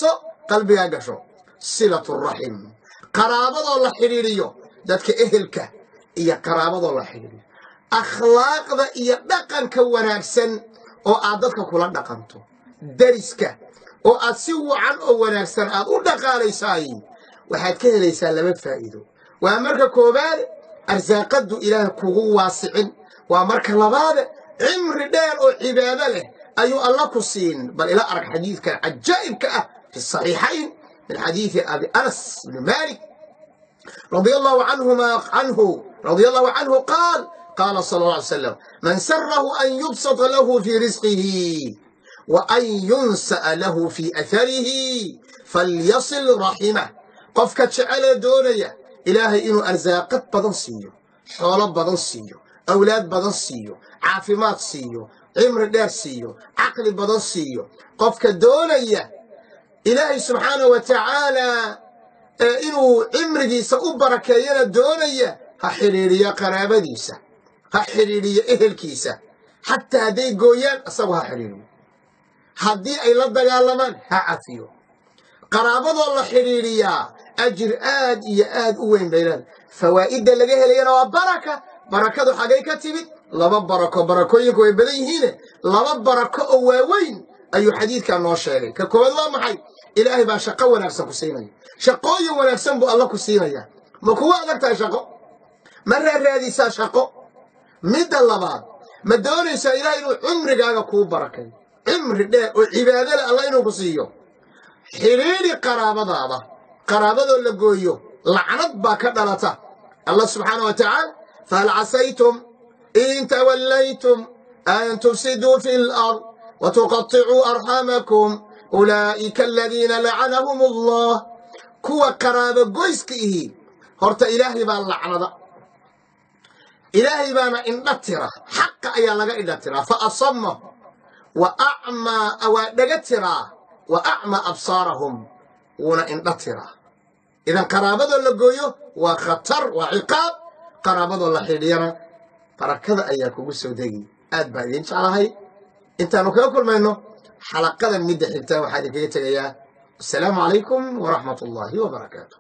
Qabso, qalbigaa gasho. Silatu raxim, qaraabadoo la xidhiidhiyo, dadka ehelka iyo qaraabadoo la xidhiidhiyo, akhlaaqda iyo dhaqanka wanaagsan oo aad dadka kula dhaqanto, dariska oo aad si wacan oo wanaagsan aad u dhaqaalaysaay, waxaad ka helaysaa laba faa'iido. Waa marka koowaad, arsaaqadu Ilaah kugu waasicin. Waa marka labaad, cimri dheer oo cibaado leh ayuu Alla ku siin. Bal ila arag xadiidkan cajaa'ibka ah fi saxiixayn min xadiidi Abi Anas bni Malik radia Allahu canhuma canhu radia Allahu canhu qaal: qaala sala Allah alay slam: man sarahu an yubsata lahu fi risqihi wa an yunsa'a lahu fi atharihi falyasil raximah. Qofka jecelee doonaya Ilaahay inuu arsaaqad badan siiyo, xoolo badan siiyo, awlaad badan siiyo, caafimaad siiyo, cimri dheer siiyo, caqli badan siiyo, qofka doonaya Ilaahay subxaana wa tacaala inuu cimrigiisa u barakeeyana doonaya, ha xidhiidhiyo qaraabadiisa, ha xidhiidhiyo ehelkiisa. Xataa hadday gooyaan, isagu ha xidhiidhiyo. Haddii ay la dagaalamaan, ha cafiyo. Qaraabadoo la xidhiidhiyaa ajir aad iyo aad u weyn bay leedahay. Fawaa'idda laga helayana waa baraka. Barakadu xagay ka timid? Laba barako, barakooyinku way badan yihiine, laba barako oo waaweyn ayuu xadiidkaa noo sheegay. Ka koowaad waa maxay? Ilaahay baa shaqo wanaagsan ku siinaya. Shaqooyin wanaagsan buu Alla ku siinaya. Ma kuwa adag tahay shaqo? Ma raaraadisaa shaqo? Midda labaad, ma doonaysaa Ilahay inuu cumrigaaga kuu barakayo, cimri dheer oo cibaado leh Alla inuu ku siiyo? Xidhiidhi qaraabadaada. Qaraabadoo la gooyo lacnad baa ka dhalata. Allah subxaana wa tacaala: fahal casaytum in tawallaytum an tufsiduu fi lard watuqaطicuu arxamakum ulaa'ika aladiina lacanahum Allah. Kuwa qaraabo goyska ihi horta Ilaahay baa lacnada, Ilaahay baana indha tira. Xaqa ayaa laga indha tiraa. Fa asama wa acmaa, waa dhaga tiraa, wa acmaa absaarahum, wuuna indha tiraa. Idan qaraabadoo la gooyo waa khatar, waa ciqaab. Qaraabadoo la xidhiidhiyana barakada ayaa kugu soo degi. Aad baa idiin jeclahay. Intaanu kaga kulmayno xalaqada midda xigta, waxaa idinkaga tegayaa asalaamu calaykum waraxmat ullaahi wabarakaatu.